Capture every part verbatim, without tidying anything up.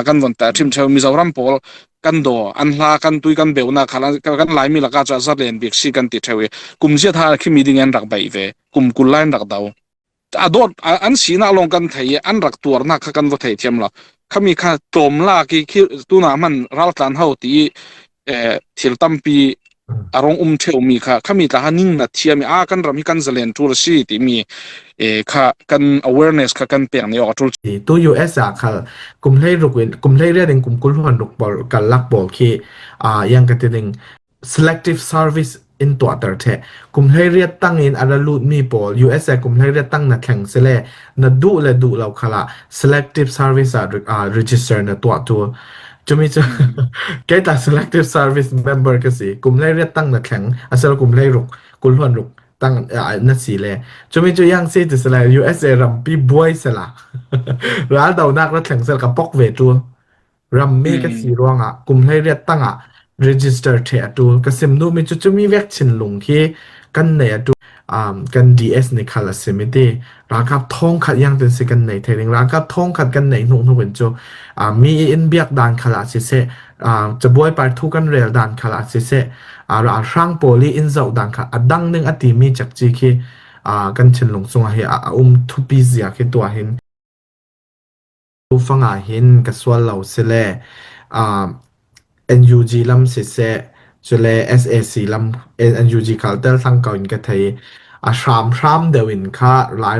kan von ta thim theu Mizoram pawl kan do an hla kan tui kan beuna kha kan Laimi laka chu a za len bik si kan ti theu i kum zia tha khi mi ding en rak bai ve kum kul lai rak dau a dot an sina long kan thei an rak tuarna kha kan va thei thiam lo khami kha tlawm la ki khi tuna man ral tlan ho ti thil tampi a rong um theu mi kha khami tla ha ning na thiam a kan ram hi kan zalen tur si ti mi kha kan awareness kha kan peng ni awk a tul. Tu U S a khal kum hlei ruk in kum hlei riat in kum kul hluan ruk pawl kal lak pawl khi a yang ka ti ding selective service in tuahter the kum hlei riat tang in a ra lut mi pawl U S a kum hlei riat tang na thleng se le na duh le duh lo khala selective service a register na tuah tu chumi chu kei ta selective service member ka si kum hlei riat tang na thleng a sel kum hlei ruk kul hluan ruk tang na si le chumi chu yang si ti sela U S A rampi buai sela ral dau nak ra thleng sel ka pok ve tu ram mi ka si ruanga kum hlei riat tanga register the atu ka sim nu mi chu chumi vek chin lung khi kan nei atu um, kan D S ni khala simiti ralkap thong khat yang tin si kan nei thei ding ralkap thong khat kan nei hnuk hnuk in chu uh, mi in biak dan khala si se uh, chabuai par thu kan rel dan khala si se a ra hrang poli in zau dan kha a dang ning a ti mi chak chi khi a kan chin lung sunga hi a um thupi zia khi tua hin tu fanga hin ka sual lo se le a N U G lam si se chule S A C lam N U G kal tel thlang kau in ka thei a hram hram deuh in kha lai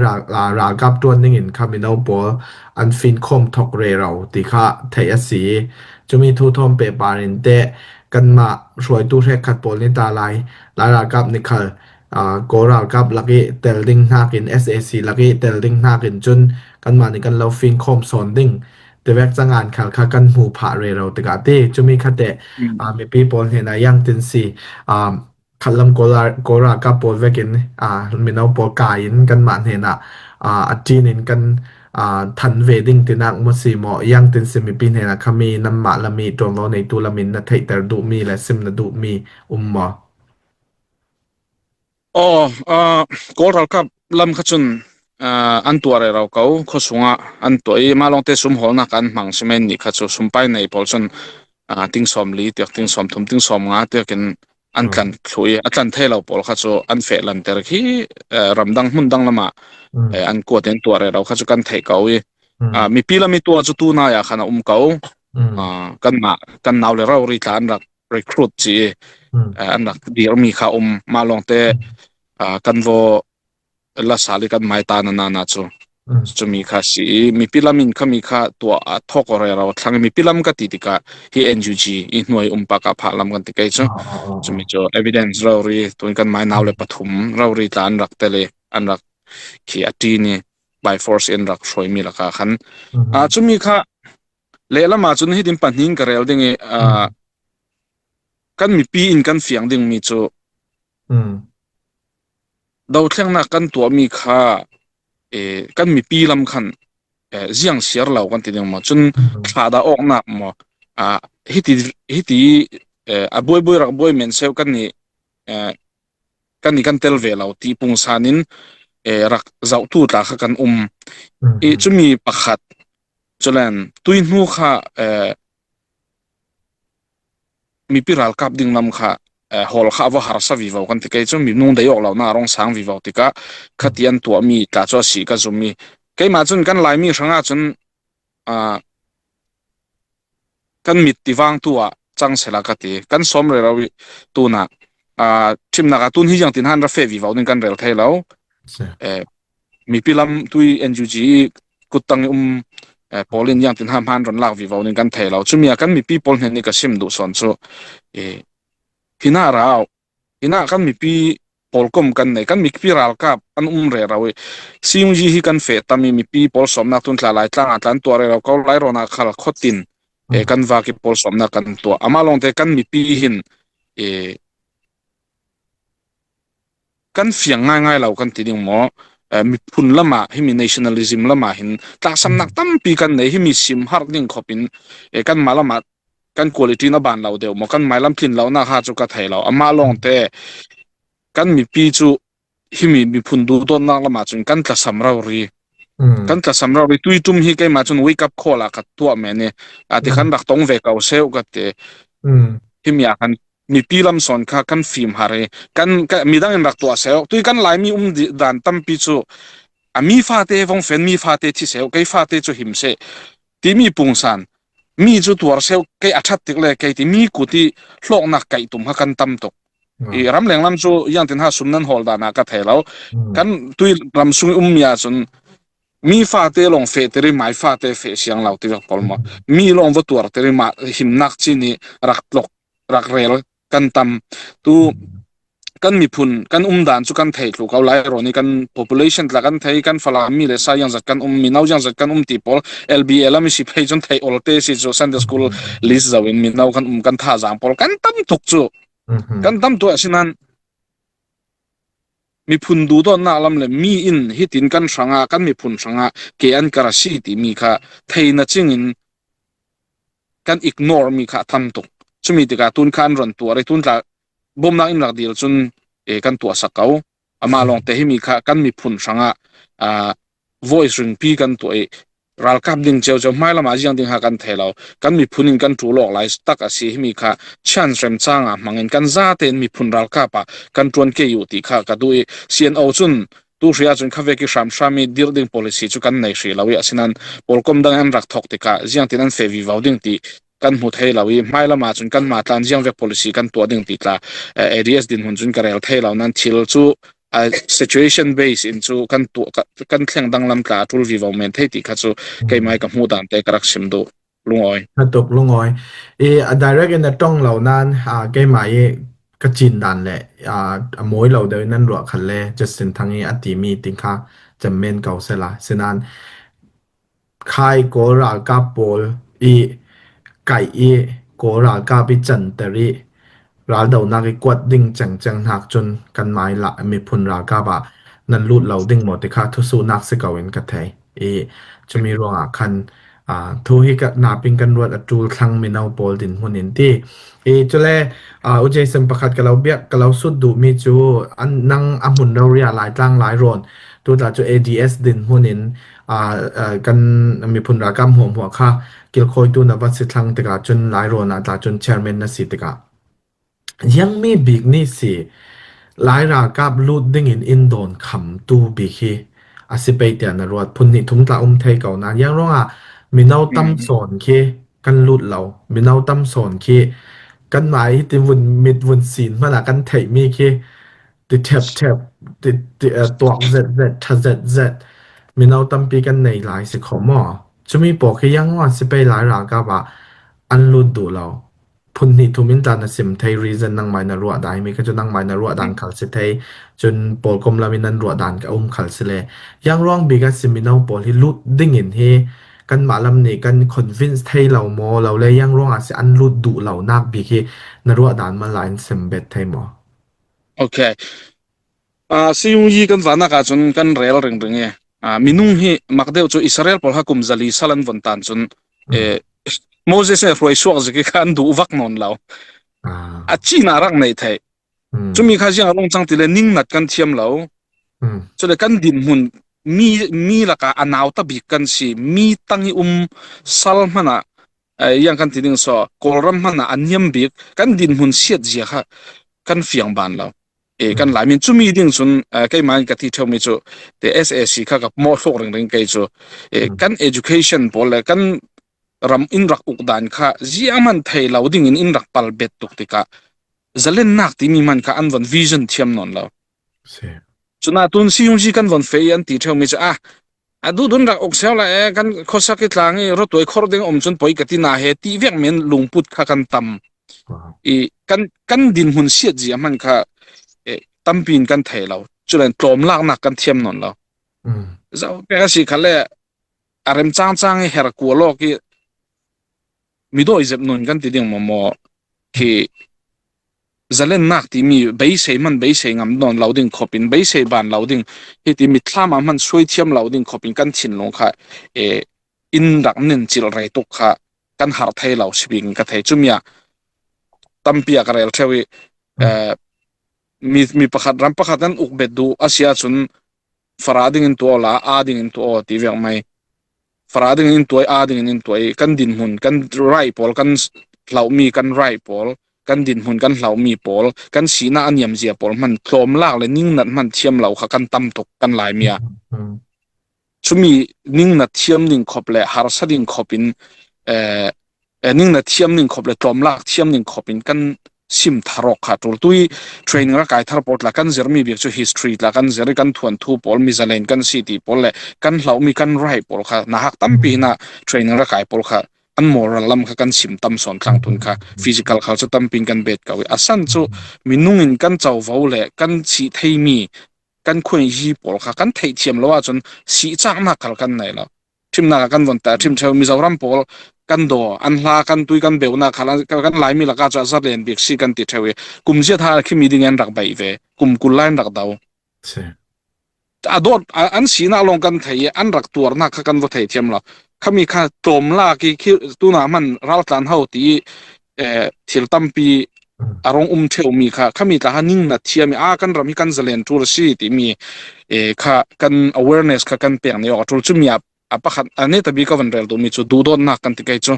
ralkap tuan ning in kha mino pawl an fin khawm thawk rero ti kha theih a si. Chumi thu thawm pehpar in te kanmah hruaitu hrekkhat pawl ni ta lai lai ralkap ni khal Kawl ralkap lak i tel ding hnakin S A C lak i tel ding hnakin cun kanmah ni kan lo fin khawm sawn ding tivek cangan khal kha kan hmu phah rero tikah ti. Chumi khateh mipi pawl hnenah yang tin si khatlam Kawl ralkap pawl vekin mino pawl kai in kanmah hnenah a ṭin in kan than ve ding tinak maw si maw, yang tin si mipi hnenah khami nanmah lam i ṭuanvo neitu lam in na theihter duhmi le sim na duhmi um maw? Aw, Kawl ralkap lam kha cun an tuah rero ko, khuasungah an tuah i mah lawngte sum hawlnak an hmang simen nih kha cu sumpai nei pawl cun ting sawm li tiak, ting sawm thum, ting sawm nga tiak in an tlan thluh i a tlan thei lo pawl kha cu an feh lanter khi ramdang hmun dang lamah an kuat in tuah rero kha cu kan theih ko i mipi lam i tuah cu tunai ah khan a um ko. Kanmah kan nau le rori tla an rak recruit ci i an rak dirmi kha um mah lawngte kan vaw lasal i kan mai ta na nana cu cumi kha si i mipi lam in khami kha tuah a thawk aw rero thlang i mipi lam ka ti tikah hi N U G i hnuai um pakah phah lam kan ti kei cu. Cumi cu evidence rori tuin kan mai nau le pathum rori tla an rak tel i an rak khi a ṭin i by force in rak hruaimi lakah khan cumi kha lehlam ah cun hitin pahnih in ka rel ding i kan mipi in kan fiang dingmi cu dothlengnak kan tuahmi kha kan mipi lam khan ziang siar lo kan ti ding maw? Cun thlahdah awknak maw? Hiti hiti a buaibuai rak buai men seuh kan nih kan nih kan tel ve lo ti pungsan in rak zohtu tla kha kan um. I cumi pakhat culen tui hnu kha mipi ralkap ding lam kha hawl kha a va harsa vivo kan ti kei cu mi nung dei awk lo na a rong sang vivo tikah khati an tuahmi tla cu a si ka zummi. Keimah cun kan Laimi hrangah cun kan mit tivang tu ah cang sela ka ti. Kan sawm rero i tunah aa, ṭhimnak ah tun hi ziangtin han ra feh vivo ning kan rel thei lo. Mipi lam tui N U G i kuttang i um pawl in ziangtin han han ron lak vivo ning kan thei lo. Cumi ah kan mipi pawl hnen i ka sim duh sawn cu hinah rau hinah kan mipi pawlkom kan nei, kan mipi ralkap an um rero i C U G hi kan feh tam i mipi pawl sawmnak tun tla Laitlang ah tla an tuah rero ko, Lairawn ah khal khuatin kan vak i pawl sawmnak kan tuah. Amah lawngte kan mipi hin kan fiang ngaingai lo kan ti ding maw? Miphun lamah himi nationalism lamah hin tlaksamnak tampi kan nei, himi sim harh ding khopin kanmah lamah kan quality na ban lo deuh maw? Kan mailam tlin lonak ha cu ka thei lo. Amah lawngte kan mipi cu himi miphun duhdawtnak lamah cun kan tlasam rori Kan tlasam rori tui tum hi keimah cun wake up call ah ka tuah men i, a ti khan rak tong ve ko seuh ka ti. Himi ah khan mipi lam sawn kha kan fim har i, kan, kan midang in rak tuah seuh. Tui kan Laimi um dan tampi cu a mi fate vong fen, mi fate thi seuh, kei fate cu him seh timi pungsan. Mi cu tuar seuh, kei a ṭhat tik le kei ti mi kut i hlawknak kaih tum kha kan tam tuk. I ramleng lam cu ziangtin ha sum nan hawl dan ah ka thei lo. Kan tui ram sung i ummi ah cun mi fate lawng feh tiri, mai fate feh siang lo tivek pawl maw? Mi lawng va tuar tiri, mah himnak cin i rak tlok, rak rel kan tam. Tu kan miphun kan um dan cu kan thei thlu ko lai rawn i, kan population tla kan thei, kan Falam mi le sa ziangzat kan um, mino ziangzat kan um ti pawl, L B A lam i si phei cun thei olte si cu Sunday school list zo in mino kan um, kan thazaang pawl kan tam tuk cu. Kan tam tuk asinain miphun duhdawtnak lam le mi in hitin kan hrangah, kan miphun hrangah ke an kar a si timi kha theina cingin kan ignore mi kha a tam tuk. Cumi tikah tun kha an ron tuar i, tun tla bawmnak in rak dil cun, e, kan tuahsak ko. Amah lawngte himi kha kan miphun hrangah, aa, voice ringpi kan tuah i, ralkap ding ceuceu hmailam ah ziang ding ha kan thei lo. Kan miphun in kan ṭul awk lai tak a si, himi kha chance remcang ah hmangin kan zatein miphun ralkap ah kan ṭuan ke uh ti kha ka duh i, C N O cun tu hria cun khavek i hramhram i dirh ding policy cu kan nei hrih lo i, asinain pawlkom dang an rak thawk tikah ziangtin an feh vivo ding ti kan hmu thei lo i, hmailam ah cun kanmah tlan ziangvek policy kan tuah ding ti tla, eh, A D S dinhmun cun ka rel thei lo. Nan thil cu, ah, situation base in cu kan tuah, ka, kan thleng danglam tla a ṭul vivo men thei ti kha cu keimah i ka hmuh dan te ka rak sim duh. Lungawi. Ṭha tuk, lungawi. I, a direct in a ṭong lo nan, ah, keimah i ka cin dan le, ah, a mawi lo deuh in nan ruah khat le Justin Thang i a timi ting kha cem men ko sela. Sinan, khai Kawl ralkap pawl i kaih i Kawl ralkap i canter i raldonak i kuat ding cengceng hnak cun kanmah i la, miphun ralkap ah nan lut lo ding maw ti kha thusuhnak si ko in ka thei. I cumi ruangah khan, aa, thu hi ka napin kan ruat a ṭul thlang mino pawl dinhmun in ti. I cule, aa, U Jason pakhat ka lo biak, ka lo sut duhmi cu an, nang a hmun rori ah Laitlang Lairawn, tu tla cu A D S dinhmun in, aa, aa, kan miphun ralkap hmuahhmuah kha kilkhawitu na va si thlang tikah cun Lairawn ah tla cun chairman na si tikah, ziangmi bik ni si, Lai ralkap lut dingin in dawn khamtu bik hi a si pei tiah na ruat. Phun hnih thum tla um thei ko nan, ziang ruangah mino tam sawn khi kan lut lo, mino tam sawn khi kanmah hi tin vun mit vun sin hmanah kan theihmi khi ti ṭhep ṭhep, ti, ti, eh, tuak zet zet, ṭha zet zet, mino tampi kan nei lai si kho maw? Cumi pawl khi ziang ruangah si pei Lai ralkap ah an lut duh lo. Phun hnih thum in tla na sim thei reason nangmah na ruah dan, himi kha cu nangmah na ruah dan khal si thei, cun pawlkom lam in nan ruah dan ka um khal si le. Ziang ruang bik a si mino pawl hi lut dingin hi kanmah lam nih kan convince thei lo maw, lo le ziang ruang a si an lut duh lo nak bik hi na ruah dan man la in sim bet thei maw? Okay. Ah, C U G kan vannak ah cun kan rel ringring i, ah, minung hi mak deuh cu Israel pawl ha kum zali sal an von tan cun, eh, Moses nih hruai suak zik i kha an duh vak nawn lo. Ah. A cin a rak neih theih. Cumi kha ziang a rung cang ti le ningnat kan thiam lo. Cule kan dinhmun mi, mi lakah a nauta bik kan si, mi tang i um sal hmanah, eh, ziang kan ti ding saw, Kawlram hmanah a niam bik kan dinhmun siat zia kha kan fiang ban lo. Eh, kan Laimin cumi ding cun, eh, keimah in ka ti ṭheumi cu, te S A C kha ka mawh hluk ringring kei cu, eh, kan education pawl le kan ram in rak uk dan kha ziahman thei lo dingin in rak pal bet tuk tikah zalennak timi hman kha an von vision thiam nawn lo. Cun ah tun C U G kan von feh i an ti ṭheumi cu, ah, a duhdun rak uk sio la e, kan khuasak i tlang i ruatuai khor ding um cun poi ka ti na he ti vek men lungput kha kan tam. I kan, kan dinhmun siat zia hman kha, eh, tampi in kan thei lo. Cule tlawmlaknak kan thiam nawn lo. Zoh pek a si kha le a rem cangcang i her kual awk i midawi zep nun kan ti ding maw maw khi zalennak timi beisei hman beisei ngam nawn lo ding khopin beisei ban lo ding hiti mitthlam ah hman suai thiam lo ding khopin kan thinlung kha, eh, in rak nin cilh rei tuk kha kan harh thei lo si bik in ka thei. Cumi ah tampi ah ka rel ṭheu i, eh, mi, mi pakhat, ram pakhat an uk bet duh a si ahcun fara dingin tuah awla, a dingin tuah aw ti vek mai. Fara dingin in tuai, a dingin in tuai, kan dinhmun, kan right pawl, kan hlauhmi kan right pawl, kan dinhmun kan hlauhmi pawl, kan sihna a niamzia pawl hman tlawmlak le ningnat hman thiam lo kha kan tam tuk kan Laimi a. Chumi ningnat thiam ding khop le harsa ding khopin, eh, eh, ningnat thiam ding khop le tlawmlak thiam ding khopin kan sim thar awk kha tul tui training rak kai thar pawl tla kan zirmi bik chu history tla kan zir i kan thuan thu pawl mi zalen kan si ti pawl le kan hlauhmi kan right pawl kha nahak tampi hina training rak kai pawl kha an moral lam kha kan sim tam sawn tlang tun kha physical khal chu tampi in kan bet kau i a san chu minungin kan chauvo le kan sih theimi kan khuaihi pawl kha kan theih thiam lo ahcun sih caknak khal kan nei lo. Ṭhimnak ah kan von ta, ṭhim ṭheu Mizoram pawl kan daw, an hla kan tui kan beunak khal an, kan Laimi lakah cu a zalen bik si kan ti ṭheu i, kum ziat ha khi mi ding an rak baih ve, kum kul lai an rak do. A dawt, a, an sinak lawng kan thei i, an rak tuarnak kha kan va thei thiam lo. Khami kha tlawmlak i khi tunah hman raltlan ho ti i, eh, thil tampi a rong um ṭheumi kha, khami tla ha ningnat thiam i, a kan ram hi kan zalen ṭul a si timi, eh, kha kan awareness kha kan pek ni awk a ṭul. Cumi ah a pakhat, a neta bik ka van rel duhmi cu duhdawtnak kan ti kei cu.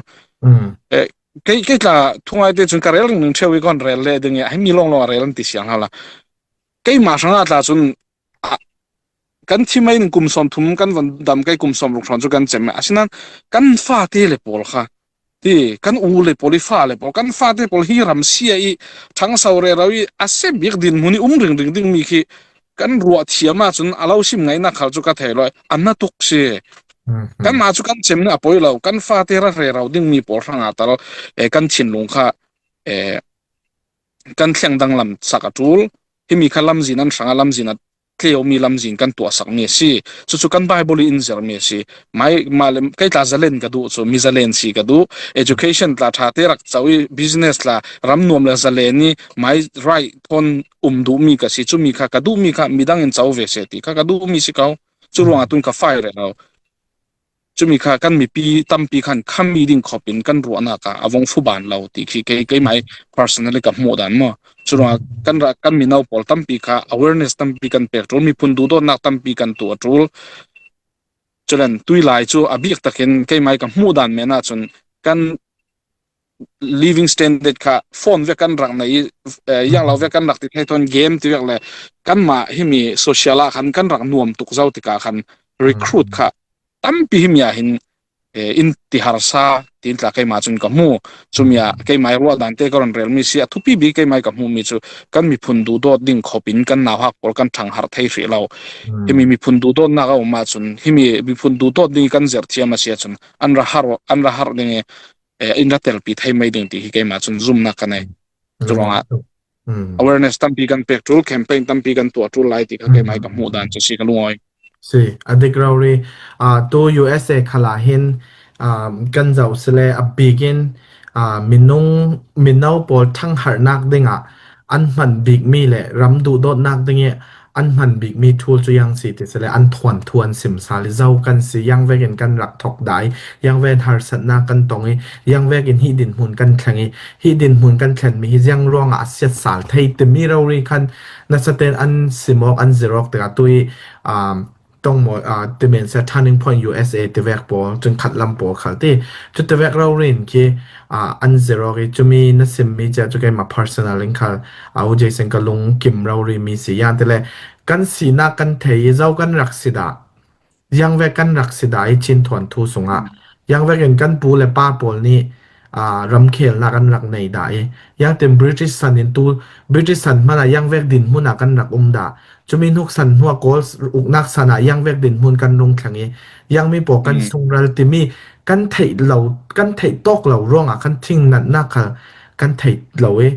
Eh, kei, kei tla thungai te cun ka rel ringring ṭheu i ka van rel leh ding i, a himi lawnglawng a rel an ti siang hla la. Keimah hrangah tla cun, ah, kan thi mai ning kum sawm thum kan van dam kei kum sawm ruk hrawn cu kan cem. Asinain kan fate le pawl kha, ti, kan u le pawl i fa le pawl, kan fate pawl hi ram sia i ṭhangso rero i a se bik dinhmun i um ringring dingmi khi kan ruah thiam ahcun a lo sim ngaihnak khal cu ka thei lo, a na tuk si. Kanmah cu kan cem nih a poi lo, kan fate ra rero dingmi pawl hrangah tal, eh, kan thinlung kha, eh, kan thleng danglam sak a ṭul. Himi kha lamzin an hrangah lamzin a tleumi lamzin kan tuahsakmi a si. Cucu kan Bible i in zirmi a si. Mai, mah le, kei tla zalen ka duh cu, mi zalen si ka duh. Education tla ṭha te rak co i, business tla ram nuam le zalen i, mai right thawn um duhmi ka si. Cumi kha ka duhmi kha midang in co ve seh ti kha ka duhmi si ko. Cu ruangah tun ka fai rero. Cumi kha kan mipi tampi khan khami ding khopin kan ruahnak ah a vong fuban lo ti khi kei, keimai personally ka hmuh dan maw. Curuangah kan ra, kan mino pawl tampi kha awareness tampi kan pek ṭul, miphun duhdawtnak tampi kan tuah ṭul. Culen tui lai cu a bik takin keimai ka hmuh dan men ahcun kan living standard kha phone vek kan rak nei i, eh, yang lo vek kan rak ti thei thawn game ti vek le kanmah himi social ah khan kan rak nuam tuk zo tikah khan recruit kha tampi himi ah hin, eh, in ti harsa tiin tla keimah cun ka hmu. Cumi ah keimai ruah dan te ka ron relmi si a thupi bik keimai ka hmuhmi cu kan miphun duhdawt ding khopin kan nauhak pawl kan ṭhangharh thei hrih lo. Himi miphun duhdawtnak a um ahcun himi miphun duhdawt ding i kan zirh thiam a si ahcun an ra harh, an ra harh ding i, eh, in ra telpi thei mai ding ti hi keimah cun zumnak ka nei. Curuangah awareness tampi kan pek ṭul, campaign tampi kan tuah ṭul lai ti kha keimai ka hmuh dan cu si ka lungawi. Si, a dik rori, ah, tu U S A khal ah hin, ah, kan zoh si le a bik in, ah, minung, mino pawl ṭhangharhnak dingah an hman bikmi le ram duhdawtnak ding i an hman bikmi ṭhul cu yang si ti si le an thuanthu an sim sal i zo kan si, yang vekin kan rak thok dah i, yang vekin harsatnak kan tong i, yang vekin hi dinhmun kan thleng i, hi dinhmun kan thlenmi hi ziang ruangah a siat sal thei timi rori khan nasa tein an sim awk, an zir awk tikah tu i, um, tong maw, ah, timen sia turning point U S A tivek pawl, cun khatlam pawl khal ti. Cu tivek rori in khi, ah, an zir awk i, cumi na simmi cia cu keimah personal in khal, ah, U Jason ka lung kim rori mi si. Yan ti le kan sinak kan thei i, zo kan rak si dah, ziang vek kan rak si dah i Chin thuanthu sungah. Ziang vekin kan pu le pa pawl nih, aa, ramkhelnak an rak nei dah i, ziangtin British san in tu, British san hmanah ziang vek dinhmun ah kan rak um dah. Cumi hnuk san hnuah Kawl uknak san ah ziang vek dinhmun kan rung thleng i, ziangmi pawl kan sungral timi kan theih lo, kan theih tawk lo ruangah kan thingnatnak khal kan theih lo i,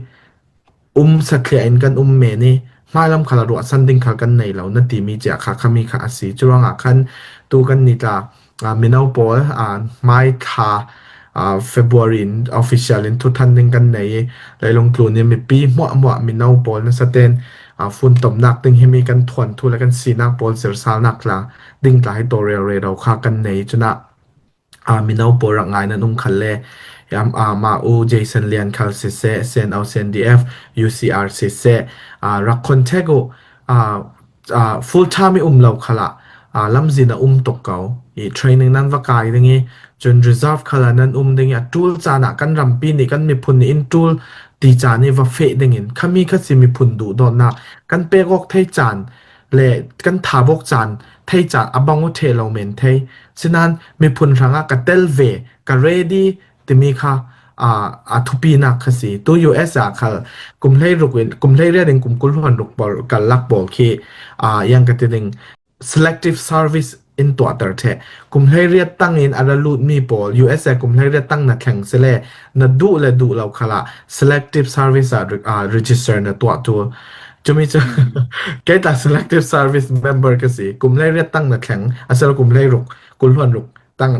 um satliah in kan um men i, hmailam khal a ruahsan ding khal kan nei lo na timi cia kha khami kha a si. Curuangah khan tu kan ni tla, aa, mino pawl, aa, hmai thla, aa, February in official in thuthan ding kan nei i, leilung tlun i mipi hmuahhmuah mino pawl nasa tein, aa, funtomnak ding himi kan thuanthu le kan sinak pawl zirsalnak tla ding tla hi tawlrel rero kha kan nei. Cunah, aa, mino pawl rak ngai nan um khal le, aa, mah u Jason Lian khal siseh, C N O, C N D F, U C R siseh, aa, rak contact uh, aa, full time i um lo khalah lamzin a um tuk ko i training nan va kai ding i, cun reserve khalah nan um ding i, a tul caan ah kan rampi nih kan miphun nih in tul ti caan i va feh dingin khami kha si miphun duhdawtnak kan pek awk thei caan le kan thap awk caan thei caan a bang aw ṭheh lo men thei. Sinan miphun hrangah ka tel ve, ka ready timi kha a thupinak kha si. Tu U S ah khal kum hleiruk in, kum hleiriat in kum kul hluan ruk pawl kal lak pawl khi yang ka ti ding selective service in tuahter ṭheh. Kum hleiriat tang in a ra lutmi pawl U S a kum hleiriat tang na thleng sile na duh le duh lo khalah selective service ah register na tuah ṭul. Cumi cu kei tla selective service member ka si. Kum hleiriat tang na thleng a sal kum hleiruk kul hluan ruk tang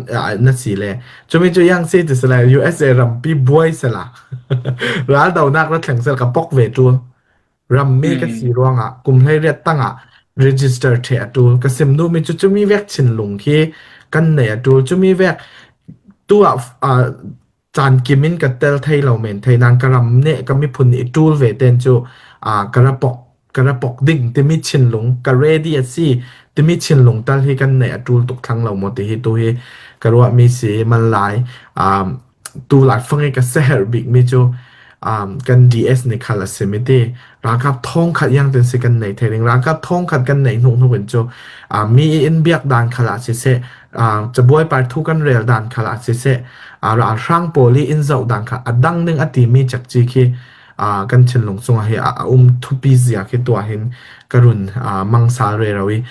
na si le. Cumi cu yang si ti sila U S A rampi buai sila raldonak ra thleng sila ka pok ve ṭul. Rammi ka si ruangah kum hleiriat tangah register ṭheh a ṭul. Ka sim duhmi cu cumi vek thinlung khi kan nei a ṭul. Cumi vek tu ah caan kim in ka tel thei lo men thei nan ka ram nih ka miphun nih i ṭul ve ten cu ka ra pok ka ra pok ding timi thinlung, ka ready a si timi thinlung tal hi kan neih a ṭul tuk thlang lo maw ti hi tu hi ka ruahmi si man lai. Tu laifang i ka seher bikmi cu kan D S nih khal a si mi ti ralkap thawngkhat yang tin si kan nei thei ding. Ralkap thawngkhat kan neih hnukhnu in cu mi i in biak dan khal ah siseh, cabuai par thu kan rel dan khal ah siseh, ralhrang pawl i in zoh dan khal a dang ding a timi cekci khi kan thinlung sungah hi a um thupi zia khi tuah hin ka run mang sal rero i